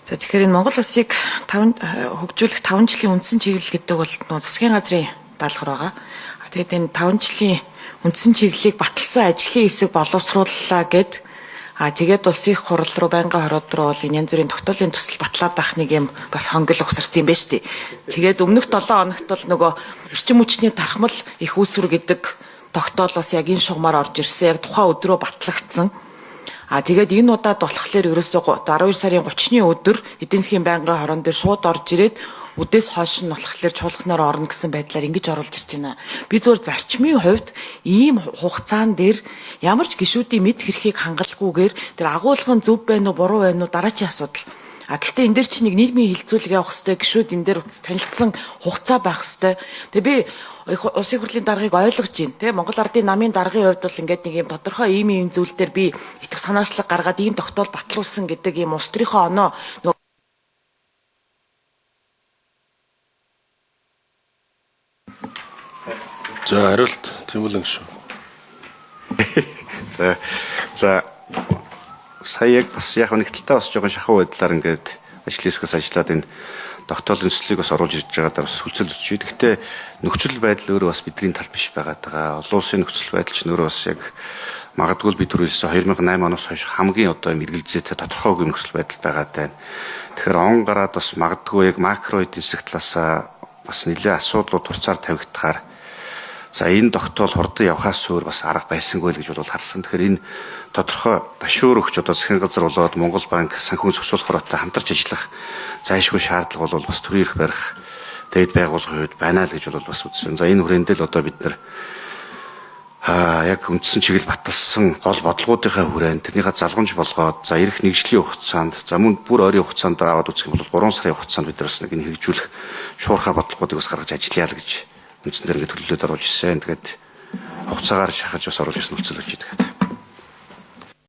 За, тэгэхээр энэ Монгол улсыг 5 хөгжүүлэх 5 жилийн үндсэн чиглэл гэдэг бол нөгөө засгийн газрын даалгавар байгаа. Тэгээд энэ 5 жилийн үндсэн чиглэлийг баталсан ажлын хэсэг боловсрууллаа гэд, тэгээд улсын их хурал руу, байнгын хороод руу бол энэ янз бүрийн тогтоолын төсөл батлаад байх нэг юм бас хонгил угсарсан юм байна шүү дээ. Тэгээд өмнөх 7 хоногт бол нөгөө эрчим хүчний тархмал их үүсвэр гэдэг тогтоол бас яг энэ шугамар орж ирсэн. Яг тухайн өдрөө батлагдсан. Тэгээд энэ удаад болохоор ерөөсөө 12 сарын 30-ны өдөр эдийн засгийн байнгын хорон дээр шууд орж ирээд, үдээс хойш нь болохоор чуулганаар орно гэсэн байдлаар ингэж оруулж ирж байна. Би зөвхөн зарчмын хувьд ийм хугацаан дээр ямар ч гишүүдийн мэд хэрхийг хангалгүйгээр тэр агуулгын зөв байна уу, буруу байна уу, дараачийн асуудал. Гэхдээ энэ дээр чинь нэг нийгмийн хилцүүлэг явах хэвээр, гишүүд энэ дээр танилцсан хугацаа байх хэвээр. Тэгээ би улсын хурлын даргаыг ойлгож байна. Тэ, Монгол Ардын намын даргын хувьд бол ингээд нэг юм тодорхой ийм ийм зүйл дээр би итгэх санаачлаг гаргаад ийм тогтоол батлуулсан гэдэг ийм улс төрийнхөө оноо нөгөө За, хариулт Тэмүүлэн гишүүн. За, сая яг бас яг нэг талдаа бас жоохон шахуу байдлаар ингээд ажлын хэсгээс ажиллаад энэ тогтоолын төслийг бас оруулж ирж байгаа даа бас хүлцэл өсч. Гэхдээ нөхцөл байдал өөрөө бас бидний тал биш байгаад байгаа. Олон улсын нөхцөл байдал ч өөрөө бас яг магадгүй би түр хэлсэн 2008 оноос хойш хамгийн одоо юм эргэлзээтэй, тодорхойгүй нөхцөл байдал байгаад байна. Тэгэхээр он гараад бас магадгүй яг макро эдийн засаг талаасаа бас нэлээд асуудлууд турцаар тавигдахаар, за, энэ тогтоол хурдан явхаас өөр бас арга байсангүй л гэж бол харсан. Тэгэхээр энэ тодорхой ташуур өгч одоо засгийн газар болоод Монгол банк, санхүүгийн зохицуулах хороотой хамтарч ажиллах зайлшгүй шаардлага бол бас төрийн эрх барих дээд байгууллагын хувьд байна л гэж бол бас үзсэн. За, энэ хүрээнд л одоо бид нар яг үндсэн чиглэл баталсан гол бодлогоудынхаа хүрээнд тэрнийхээ залгамж болгоод, за, ирэх нэг жилийн хугацаанд, за, мөн бүр ойрын хугацаанд аваад үзэх юм бол 3 сарын хугацаанд бид нар бас нэг энэ хэрэгжүүлэх шуурхай бодлогоудыг бас гаргаж ажиллая л гэж үндсэн дээр ингээд төлөвлөлөд оруулж ирсэн. Тэгээд хугацаагаар шахаж бас оруулж ирсэн нөхцөл болж идэг.